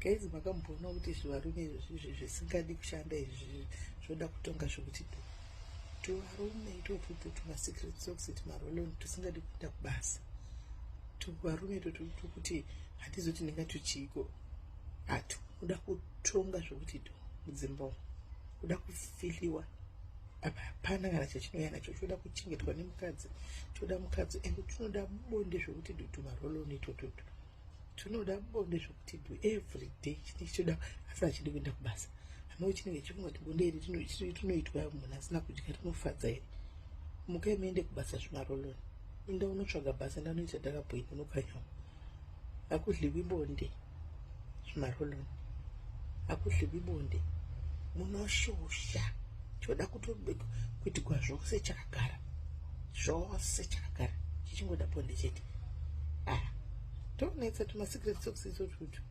Guys, makamboona kuti zvivarume izvi zvisingadi kushanda izvi zvoda kutonga zvokuti do tuvarume itwotwotwo tumasecret socks, tumarolon tusingadi kuenda kubasa, tuvarume itwotwo twokuti handizoti ndingatuchiiko hatu kuda kutonga zvokuti do mudzimba umu kuda kufiliwa apa hapana kana chachinouya nacho. Choda kuchengetwa nemukadzi, choda mukadzi, ende tinoda bonde zvokuti do. Tumarolon itwotwotwo tinoda bonde zvokuti do every day. Chinenge choda asi hachidi kuenda kubasa. Hamo chinenge chifunga kuti bonde iri rinoitwa munhu asina kudya, rinofadza here? Mukai muende kubasa, zvimaroloni. Inda unotsvaga basa, ndanoita dhakabhoini, unokanyawo. Hakudliwi bonde, zvimaroloni, hakudliwi bonde. Munoshosha, choda kuitigwa zvose chakagara, zvose chakagara, chichingoda bonde chete. Ah, tonetsa tumasecret socks itsotutu.